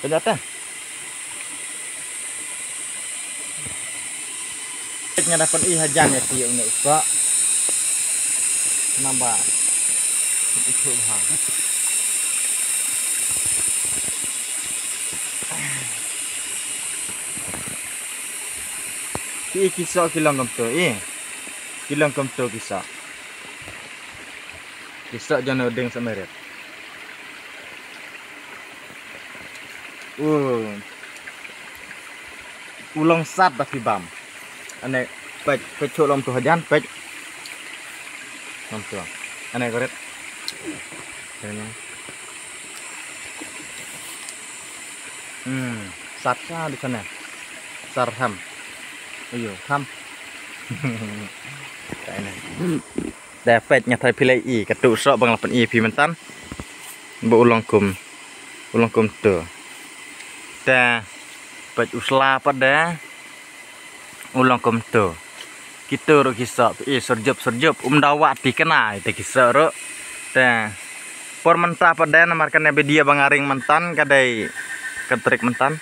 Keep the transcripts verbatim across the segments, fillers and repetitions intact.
Peit ïa te. Peit nga da pyn-i hajan ïa phi ïa une u soh. Namar ithuh bha. Ki, ki soh ki long kumto, i. Ki long kumto ki soh. Ki soh jong u dieng sohmarit. U, u long sat da phi bam. Ane, peit, peit shuh long to hajan, peit. Long to. Ane ko rit. Ane. Hmm, sat sa di sana. Sar ham. Ayo, ham. Kaei ne. Da peit nga tharai phi la i, katu u soh ba nga la pyn-i ïa phi myntan. Ba u long kum, u long kumto. Da peit u sla pat da. U long kumto. Kito ruh ki soh, i, surjup, surjup. Um da wah tikna, ite ki soh ruh. Te por mynta pat de namar kane video ba nga ring myntan ka dei ka tarik myntan.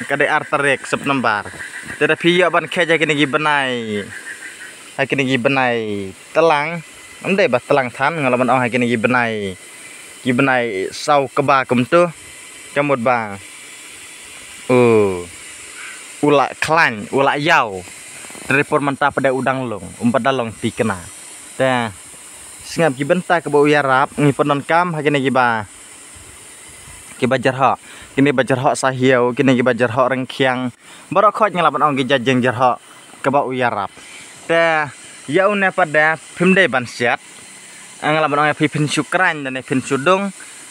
Ka dei ar tarik September. Te da phi ïoh ban kheit ha kine ki bnai. Ha kine ki bnai tlang. Ym dei ba tlang than nga la ban ong ha kine ki bnai. Ki bnai saw kba kumto. Ka mut ba u, u la khlaiñ, u la ïaw. Te por mynta pat de u dang long, um pat da long tikna. Te sngap ki bynta kaba u ïarap, ngi pyndonkam ha kine kiba, kiba jyrhoh. Kine ba jyrhoh sahiaw, kine kiba jyrhoh ryngkhiang. Baroh khoit nga la ban ong ki jait jingïarap kaba u ïarap. Te ïa une pat de phim dei ban siat. Nga la ban ong ïa phi phin shu kren da ne phin shu dung.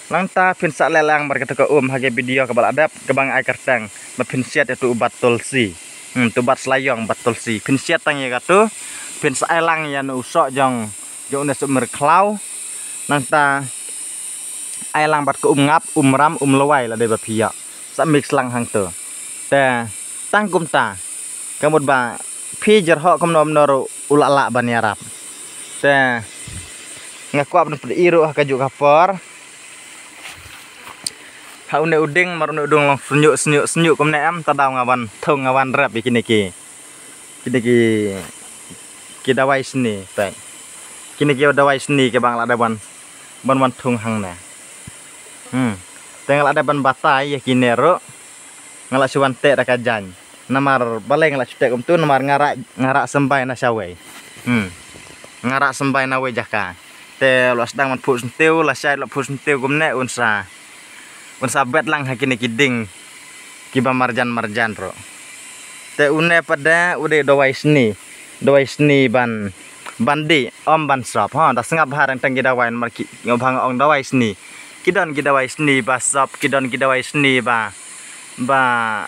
Nangta phin sa leh lang bad kata ka um ha ki video kaba la dep kaba nga ai kyrteng ba phin siat ïa tu u bat tulsi. Hmm, tu bat sla ïong bat tulsi. Phin siat tang ïa katu. Phin sa ai lang ïa u soh jong, jong une soh myrkhlaw. Nangta ai lang bad ka um ngap, um ram, um lawai la dei ba phi ïa. Sa mix lang hangto. Te tang kumta. Ka mut ba phi jyrhoh kumno kumno ruh u la lah ban ïarap. Te nga kwah ban pyndonkam ruh ha kajuh ka por. Ha une u ding, mar une u ding long sniuh, sniuh, sniuh kumne em, ta daw nga wan thung, nga wan rep ïa kine ki, kine ki, ki dawai sni, peit. Kine ki dawai sni kiba nga la dep wan, ban wan thung hangne. Hmm. Te nga la dep ban batai ïa kine ruh. Nga la shu wan teh da ka jaiñ. Namar balei nga la shu teh kumtu, namar nga rah, nga rah symbai na shawei. Hmm. Nga rah symbai na wei jaka. Te la sdang ban phuh syntiew, la shai la phuh syntiew kumne un sa, un sa bet lang ha kine ki ding kiba marjan marjan ruh. Te une pat de u dei dawai sni, dawai sni ban, ban dih, ym ban sop. Ha, da sngap bha tang ki dawai, namar ki, nga bha nga ong dawai sni. Ki don ki dawai sni ba sop, ki don ki dawai sni ba, ba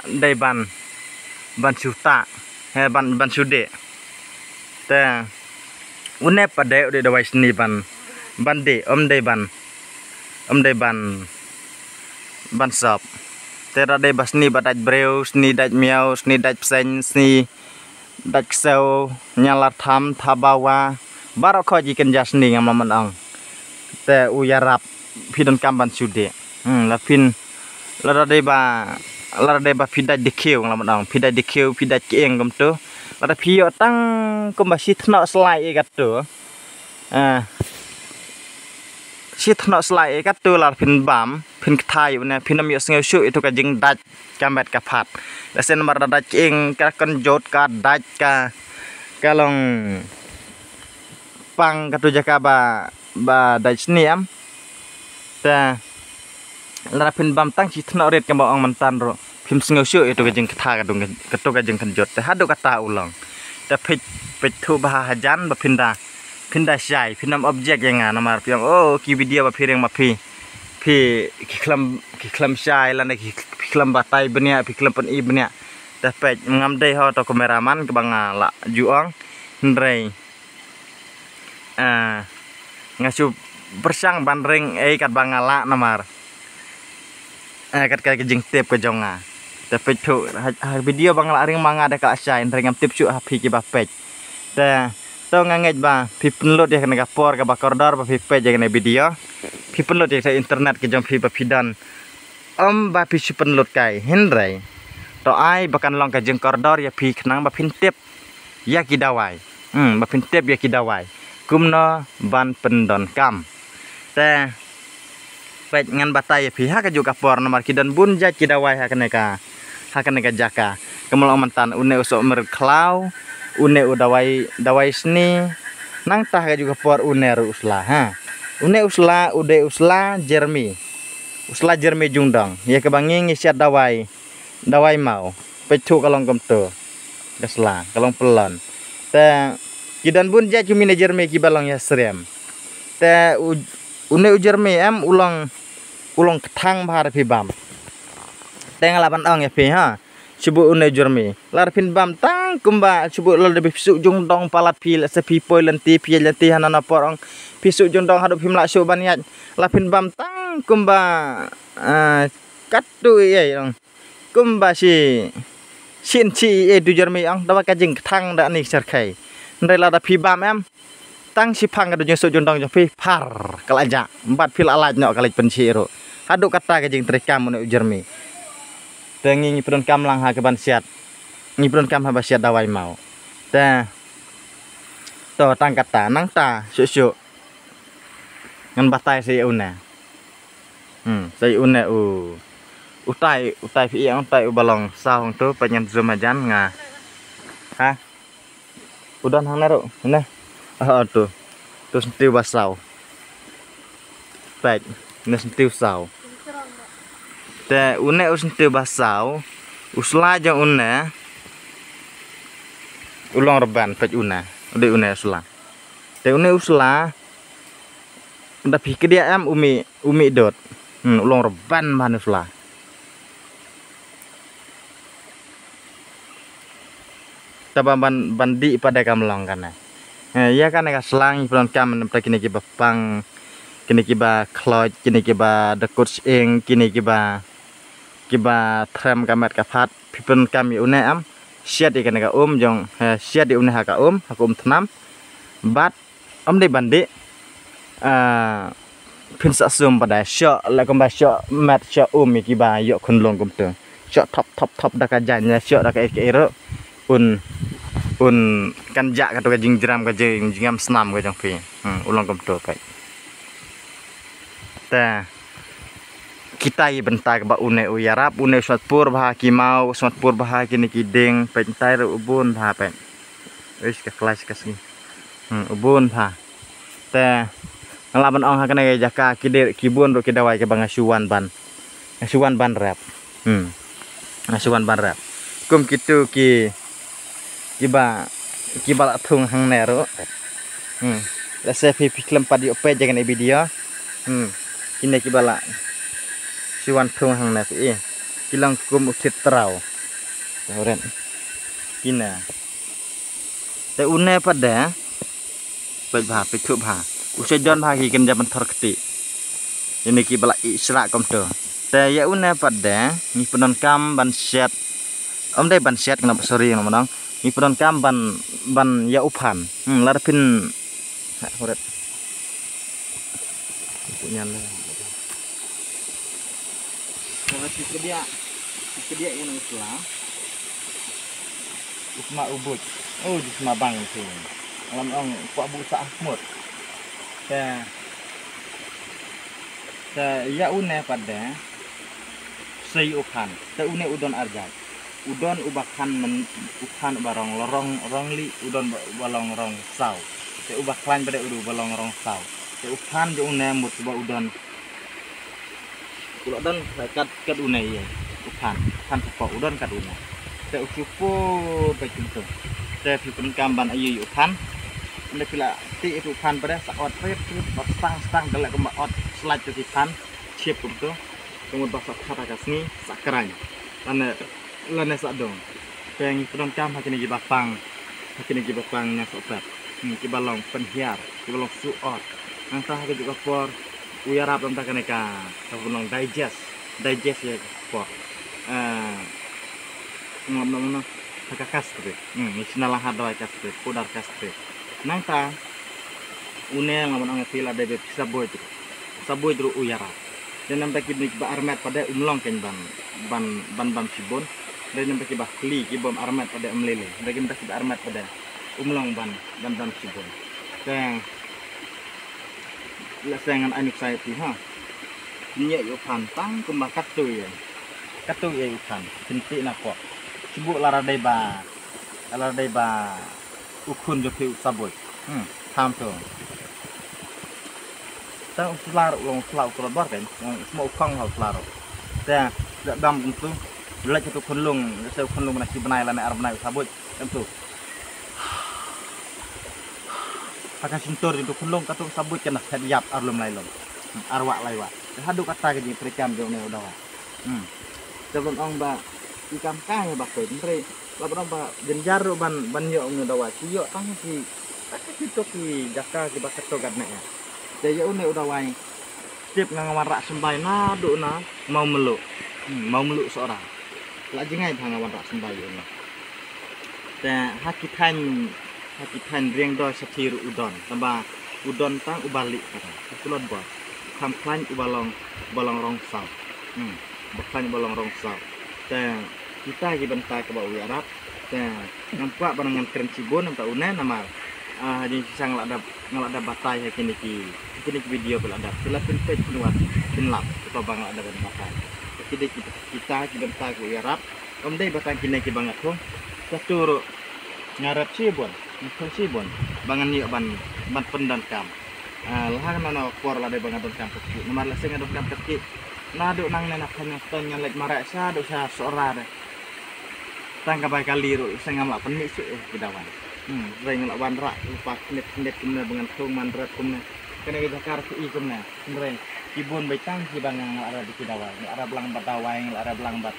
dei ban, ban shu tah, he, ban, ban shu dih. Te une pat de u dei dawai sni ban, ban dih, ym dei ban, ym dei ban, ban sop. Te da dei ba sni ba dait briew, sni dait miaw, sni dait bseiñ, sni dait ksew, ñialar tham, thabawa, baroh khoit ki kynja sni ngam lah ban ong. Te u ïarap, phi donkam ban shu dih. Hmm, la phin, lada dei ba, lada dei ba phi dait dkhiew, ngam lah ban ong, phi dait dkhiew, phi dait kieng kumtu. Lada phi ïoh tang kumba shi thnok slai ïa katu. Ah, shi thnok slai ïa katu, lada phin bam, phin kthai une, phin ym ïohsngew shuh ïa tu ka jingdait ka met ka phad. Lehse namar da dait kieng, ka kynjot, ka dait, ka, ka long pang katu jaka ba, ba dait sni em. Te lada phin bam tang shi thnok rit kumba ong myntan ruh, phim sngew shuh ïa tu ka jingkthai, katu ka, katu ka jingkynjot. Te haduh kata u long. Te peit, peit thuh bha hajan ba phin da, phin da shai, phin ym object ïa nga namar phi ong, oh, ki video ba phi ring ma phi, phi, ki khlem, ki khlem shai lane ki, phi khlem batai bniah, phi khlem pyni bniah. Te peit, ngam dei ho to kameraman kaba nga la ju ong. Hynrei, ah, nga shu pyrshang ban ring ei katba nga lah namar, eh, kat ka jingtip ka jong nga. Te peit thuh, ha, ha video ba nga la ring ma nga da ka la shai, hynrei ngam tip shuh ha phi kiba peit. Te to nga ngeit ba phi pynlut ïa kane ka por kaba kordor ba phi peit ïa kane video. Phi pynlut ïa ka internet ka jong phi ba phi don, ym ba phi shu pynlut kai, hynrei to ai ba kan long ka jingkordor ïa phi khnang ba phin tip ïa ki dawai. Hmm, ba phin tip ïa ki dawai kumno ban pyndonkam. Te peit, ngan batai ïa phi ha kajuh ka por namar ki don bun jait ki dawai ha kane ka, ha kane ka jaka. Kumba long myntan une u sohmyr khlaw, une u dawai, dawai sni. Nangta ha kajuh ka por une ruh u sla, ha. Une u sla u dei u sla jermi. U sla jermi jingdong ïa kaba ngi ngi siat dawai, dawai maw. Peit thuh ka long kumtu. Ka sla ka long pyllun. Te ki don bun jait ki mine jermi kiba long ïa syriem. Te u, une u jermi em u long, u long kthang bha lada phi bam. Te nga lah ban ong ïa phi, ha. Shu buh une u jermi. Lada phin bam tang kumba, shu buh lada phi suk jingdong palat phi, lehse phi poi lynti, phi ïaid lynti hana na por ong. Phi suk jingdong haduh phim lah shuh ban ïaid. Lada phin bam tang kumba, ah, katu ïa ong. Kumba shi, shin shi ïa tu jermi ong, da ba ka jingkthang da ni syrkhei. Hynrei lada phi bam em, tang shiphang ka dei jingsuk jingdong jong phi, phar, ka la jah. Bad phi la lait noh ka leit pynshih ruh. Haduh kata ka jingtrei kam une u jermi. Te ngi ngi pyndonkam lang ha kaban siat. Ngi pyndonkam haba siat dawai maw. Te to tang kata, nangta shuh shuh ngan batai sa ïa une. Hmm, sa ïa une u, utai, utai phi ïa, utai uba long saw hangtu, peit ngan zoom hajan nga. Ha? U don hangne ruh, une. Ah, tu. Tu syntiew ba saw. Peit, une syntiew saw. Te une u syntiew ba saw, u sla jong une u long rben, peit une. U dei une u sla. Te une u sla, da phi kdiah em u mih, u mih dud. Hmm, u long rben ban u sla. Te ban, ban, ban dih pat de kam long kane. Eh, ïa kane ka sla ngi pyndonkam namar kine kiba pang, kine kiba khloit, kine kiba da kut sying, kine kiba, kiba threm ka met ka phad, phi pyndonkam ïa une em. Siat ïa kane ka um jong, eh, siat ïa une ha ka um, ha ka um thnam. Bad ym dei ban dih, ah, Phin sa sum pat da shoh la kumba shoh met shoh um ïa kiba ïoh khunlung kumtu. Shoh thop thop thop da ka jaiñ ïa shoh da ka ïa ka ïa ruh. Un un kan jah katu ka jingjram ka jing jingam snam ka jong phi. Hmm, u long kumtu peit. Te kita i bynta kaba une u ïarap une u smat pur bha ki mau u smat pur bha kine ki ding peit tai ruh u bun bha peit. Uish ka klai ka sngi. Hmm, u bun bha. Te nga lah ban ong ha kane ka jaka ki dei ki bun ruh ki dawai kiba nga shu wan ban nga shu wan ban rep. Hmm. Nga shu wan ban rep. Kum kitu ki kiba kiba la thung hangne ruh. Hmm. Lehse phi phi khlem pat ïoh peit ïa kane video. Hmm. Kine kiba la shu wan thung hangne phi. Ki long kum u thit trau. Kine. Te une pat de. Peit bha, peit thuh bha. U sha jon bha ki kynja ban thor kti. Ini ki ba la ih sra kumtu. Te ïa une pat de ngi pyndonkam ban shet. Ym dei ban shet kena, sorry kena manang. Ngi pyndonkam ban ban ïa u phan. Hmm, lada phin. Ha, horet. Nyan. Kena ki kedia. Ki kedia ïa u sla. U sma u buit. Oh, u sma bang tu. Lam ong kwah bu sa ahmut. Te te ïa une pat de. Sei u phan. Te une u don arjat. U don uba khan men u khan uba rong lorong rong li u don uba long rong saw. Te uba khlaiñ pat de u uba long rong saw. Te u phan jong une mut uba u don. U la don kat kat une ïa u phan phan sha pok u don kat une. Te u shu pur peit kumtu. Te phi pyndonkam ban ayu ïa u phan. Ynda phi la ti ïa u phan pat de sa ot peit peit ot stang stang da leh kumba ot slait tu ki phan. Chip kumtu. Kumut ba sa that ha ka sngi sa kraiñ. Lane lane sa dong. Te ngi pyndonkam ha kine kiba pang ha kine kiba pang na sohpet. Hmm, kiba long pynhiar kiba long suh ot. Nangta ha ka juk ka por u ïarap nangta kane ka ka long digest digest ïa ka por. Eh, ngam ngam ngam ha ka castrate. Hmm, ngi sna la ha dawai castrate, powder castrate. Nangta une ngam ngam ngi la dei be pisa boy tu. Sa buit ruh u ïarap. Dei namta ki bni kiba armet pat de um long kein ban ban ban bam shibun. Dei namta kiba khli ki bym armet pat de um lei lei. Dei namta kiba armet pat de um long ban ban bam shibun. Te lehse ngan ai nuksa ïa phi ha. Ngi ïa u phan tang kumba katto ïa. Katto ïa u phan. Pynti na pok. Shu buh lada dei ba lada dei ba u khun jong phi u sa buit. Hmm, tham tu. Tang u sla ruh long sla u klot bor kan. Long sma u khong ha u sla ruh. Te da dam kumtu. Lek tu khunlung, se khunlung na ki bnai lane ar bnai u sa buit. Em tu. Ha ka shyntur jong tu khunlung katu sa buit kan da phet ïap ar lum lai lum. Hmm, ar wah lai wah. Te haduh kata ka jingtrei kam jong ne u dawai. Hmm. Te ban ong ba ki kam kai ba koi hynrei la ban ong ba jynjar ruh ban ban ïoh une u dawai ki ïoh tang ki tang ki tok ki jaka kiba kato kat ne. Te ïa une u dawai tip nga nga wanrah symbai naduh na Mawmluh. Hmm, Mawmluh Sohra. La jngai ba nga wanrah symbai ïa une. Te ha ki thaiñ ha ki thaiñ riang doi sa thi ruh u don tang ba u don tang uba lieh kata u klon bor u kham khlaiñ uba long uba long rong saw. Hmm, uba khlaiñ uba long rong saw. Te kita ki bynta kaba u ïarap te ngam kwah ban ngan kren shibun namta une namar ah jing shisha nga la dep nga la dep batai ha kine ki kine ki video ba la dep ki la pynpeit pynwat pynlap kata ba nga la dep batai. Kita ki bynta kaba u ïarap. Ym dei ba tang kine kiba nga thung. Katu ruh nga rep shibun, nga thung shibun ba ngan ïoh ban ban pyndonkam. Ah, la ha kano kano ka por la dei ba nga donkam ka kti. Namar lehse nga donkam ka kti naduh nangne na Phanjaiñston ngan leit mareh shaduh sha Sohra re. Tang ka bai kali ruh lehse ngam lah pynmih shuh ïa ki dawai. Hmm, hynrei nga lah wanrah lypa khyndiat khyndiat kumne ba ngan thung ban rep kumne. Kane ka jaka ruh ki i kumne. Hynrei ki bun beit tang kiba nga lah rep ïa ki dawai, nga lah rep lang bad dawai, nga lah rep lang bad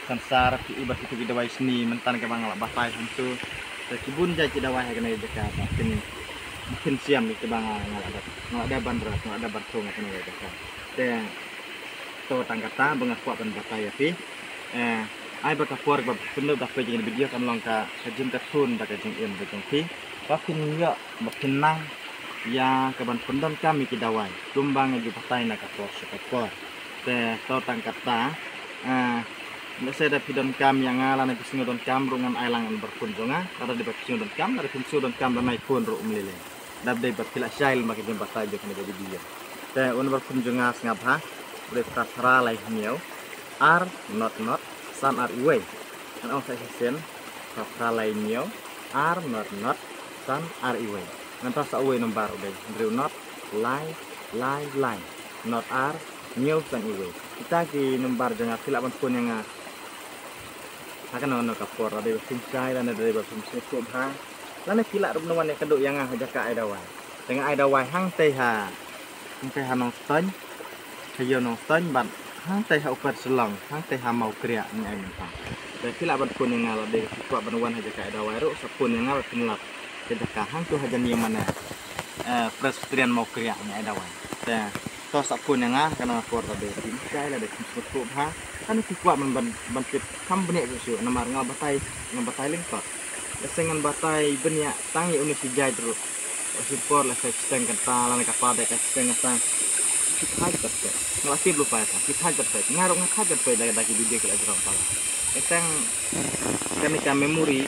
Sansar, ki i bad kitu ki dawai sni mynta kaba nga lah batai hangtu. Te ki bun jait ki dawai ha kane ka jaka ba kin kin siam ïa kiba nga nga lah dep nga lah dep ban rep nga lah dep ban thung ha kane ka jaka. Te to tang kata ba nga kwah ban batai ïa phi. Eh, ai ba ka por ba pynlut ba phi jingin video kan long ka ka jingkatun ba ka jingim ba jong phi. Ba phin ïoh ba phin nang ïa kaban pyndonkam ïa ki dawai kumba nga ju batai na ka por sha ka por. Te to tang kata, eh, lehse da phi donkam ïa nga lane phi sngewdonkam ruh ngan ai lang u number phone jong nga, lada dei ba phi sngewdonkam, lada phim sngewdonkam da nai phone ruh ym lei lei. Dap dei ba phi la shai lem ba ka jingbatai jong kane ka video. Te u number phone jong nga sngap ha, u dei phra phra lai hynñiew, ar not not, san ar iwei. Ngan ong sa shisien, phra phra lai hynñiew, ar not not, san ar iwei. Ngan thrang sa uwei number u dei, hynriew not, lai, lai, lai, not ar, hynñiew san iwei. Kita ki number jong nga phi lah ban phone ïa nga. Ha kano kano ka por, lada dei ba phim shai, lane dei ba phim sngewthuh bha. Lane phi lah ruh ban wan ïakynduh ïa nga ha jaka ai dawai. Te nga ai dawai hangtei ha, hangtei ha Nongstoiñ, ha ïew Nongstoiñ bad hangtei ha Upper Shillong, hangtei ha Mawkriah ngi ai mynta. Te phi lah ban phone ïa nga lada dei ba phi kwah ban wan ha jaka ai dawai ruh, sa phone ïa nga ba phin lap. Ka jaka hangto hajan ïing mane, eh, Presbyterian Mawkriah ngi ai dawai. Te to sa phone ïa nga, kane ka por lada dei phim shai, lada dei phim sngewthuh bha. Kane phi kwah ban, ban, ban tip kham bniah shuh shuh, namar nga batai, nga batai lyngkot. Lehse ngan batai bniah tang ïa une shi jait ruh. Ka shi por lehse shiteng kata lane ka pa dei ka shiteng kata. Ki thait pat peit. Nga la tip lypa ïa ki thait pat peit. Nga ruh nga thait pat peit lada ki video ki la jrong pala. Ka tang kane ka memory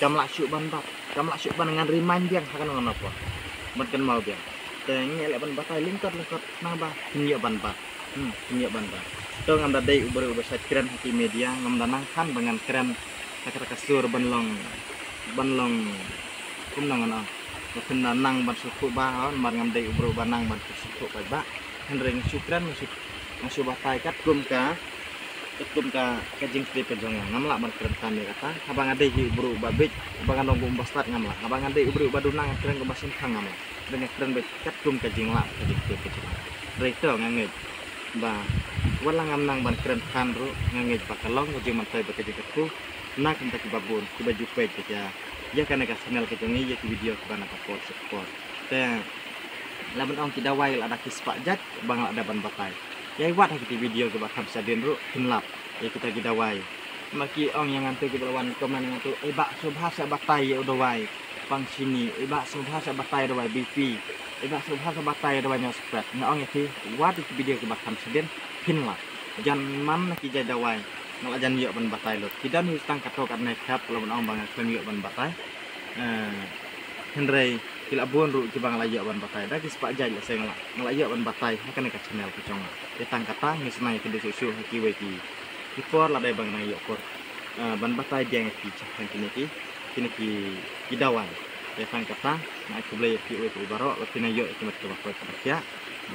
kam lah shuh ban bat. Kam lah shuh ban ngan remind biang ha kano kano por. Ban kynmaw biang. Te ngi leh ban batai lyngkot lyngkot nang ba phin ïoh ban bat. Hmm, phin ïoh ban bat. To ngam da dei u briew uba shait kren ha ki media, ngam da nang than ba ngan kren ha kata ka sur ban long, ban long, kumno ngan ong, ba phin da nang ban sngewthuh bha, namar ngam dei u briew ba nang ban sngewthuh paidbah. Hynrei nga shu kren, nga shu, nga shu batai katkum ka, katkum ka, ka jingtip ka jong nga. Ngam lah ban kren tam ïa kata. Haba nga dei hi u briew uba beit, haba nga long u bastad ngam lah. Haba nga dei u briew uba duna nga kren kumba shemphang ngam lah. Hynrei nga kren beit katkum ka jinglah, ka jingtip ka jong nga. Hynrei to nga ngeit ba wat la ngam nang ban kren than ruh, nga ngeit ba ka long ka jingmyntoi bad ka jingkyrkhu na ka bynta kiba bun kiba ju peit ïa ka, ïa kane ka channel ka jong ngi, ïa ki video kiba na ka por sha ka por. Te lah ban ong ki dawai lada ki spah jait ba nga lah dep ban batai. Ïa i wat ha kiti video kiba kham shadien ruh phin lap ïa kita ki dawai. Ma ki ong ïa ngan tu kiba la wan comment ïa ngan tu, "Eh bah, sngewbha sa batai ïa u dawai pang shini, eh bah, sngewbha sa batai dawai B P, eh bah, sngewbha sa batai dawai ñiewspet." Nga ong ïa phi, wat ïa ki video kiba kham shadien phin lap. Jan man na ki jait dawai nga la jan ïoh ban batai lut. Ki don hi tang katto katne khep, lah ban ong ba nga khlem ïoh ban batai. Eh, hynrei ki la bun ruh kiba nga la ïoh ban batai. Da ki spah jait lehse nga la, nga la ïoh ban batai ha kane ka channel ka jong nga. Te tang kata ngi sngewbha ïakynduh shuh shuh ha kiwei ki, ki por lada dei ba ngi nang ïoh por, eh, ban batai biang ïa ki, ha kine ki, kine ki, ki dawai. Te tang kata nga ai khublei ïa phi uwei pa uwei baroh, lada phi nang ïoh ïa ki mat kiba koit kiba khiah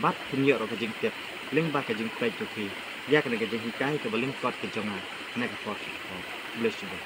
bad phin ïoh ruh ka jingtip lyngba ka jingpeit jong phi ïa kane ka jinghikai kaba lyngkot ka jong nga ha kane ka por. Khublei shibun.